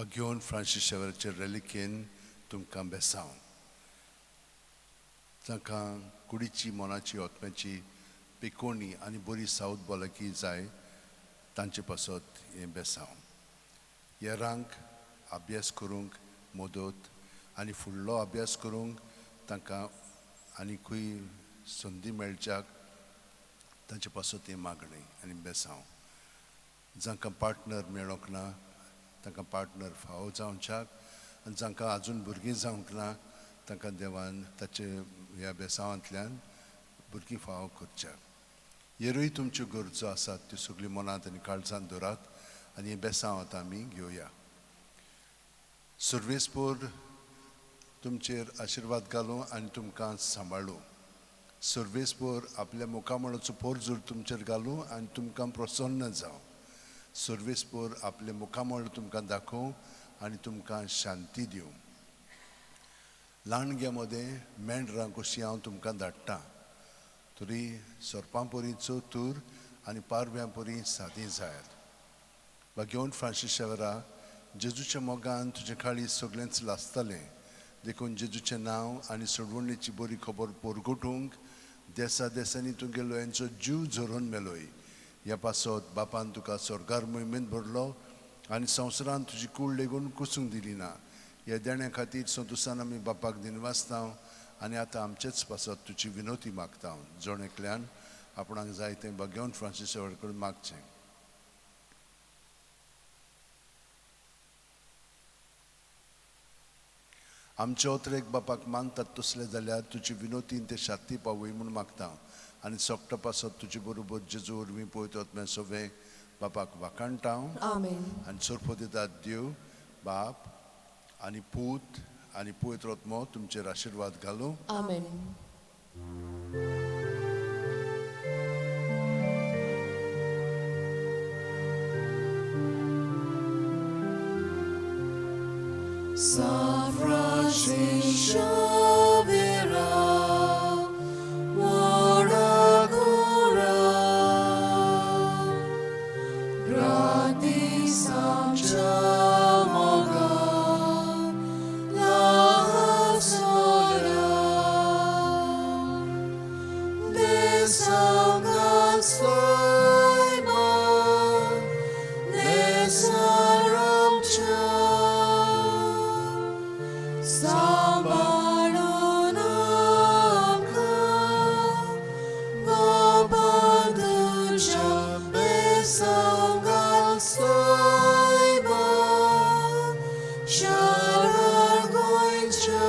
घेवन फ्रांसीस शेवराचे रेलिकेन तुमकां बेसांव. तांकां कुडीची, मनाची, आत्म्याची पिकोणी आनी बरी सावत भलायकी जाय तांचे पासत हें बेसांव. येरांक अभ्यास करूंक मदत आनी फुडलो अभ्यास करूंक तांकां आनीकूय संदी मेळच्याक तांचे पासत हें मागणें आनी बेसांव. जांकां पार्टनर मेळोंक ना तांकां पार्टनर फावो जावच्याक आनी जांकां आजून भुरगीं जावंक ना तांकां देवान ताचे ह्या बेसांवांतल्यान भुरगीं फावो करच्याक. येरूय तुमच्यो गरजो आसात त्यो सगल्यो मनांत आनी काळजांत दवरात आनी हें बेसांव आतां आमी घेवया. सर्वेस्पोर तुमचेर आशिर्वाद घालूं आनी तुमकां सांबाळूं. सर्वेस्पोर आपल्या मुखामळाचो पोरजूर तुमचेर घालूं आनी तुमकां प्रसन्न जावं. सर्वेस्पोर आपले मुखामळ तुमकां दाखोवं आनी तुमकां शांती दिवं. ल्हानग्या मदें मेंढरां कशीं हांव तुमकां धाडटा, तरी सोरपां परी चतूर आनी पारव्यां परी सादी जायात. भाग्यवंत फ्रांसीस शेवरा, जेजूच्या मोगान तुजें काळीज सगळेंच लासतलें, देखून जेजूचें नांव आनी सोडवणीची बरी खबर पोरगोटूंक देसा देसांनी तुगेलो हेंचो जीव झरोवन मेलोय. ह्या पासत बापान तुका स्वर्गार मोहिमेंत भरलो आनी संवसारान तुजी कूड लेगून कुसूंक दिली ना. ह्या देण्या खातीर संतोसान आमी बापाक दिनवासता आनी आतां आमचेच पासत तुजी विनोती मागता. जण एकल्यान आपणाक जाय तें भाग्यवंत फ्रांसीस शेवर कडेन मागचें. आमचे ओतरेक बापाक मानतात तसले जाल्यार तुजी विनोतीन ते शाती पावय म्हूण मागता आनी सोकटा पासत तुजे बरोबर जेजू वरवीं पळयत आत्म्या सगळें बापाक वाखाणटा. आनी सोरपो दितात देव बाप आनी पूत आनी पवित्र आत्मो तुमचेर आशिर्वाद घालूं. आमेन. San Francis Xavier, Waragura, Gratis Amchamoga, La Sola, De Sangat Slaima, De Saramcha, Sambalonamka, Gopaducha, Besangal Saiba, Sharar Goincha,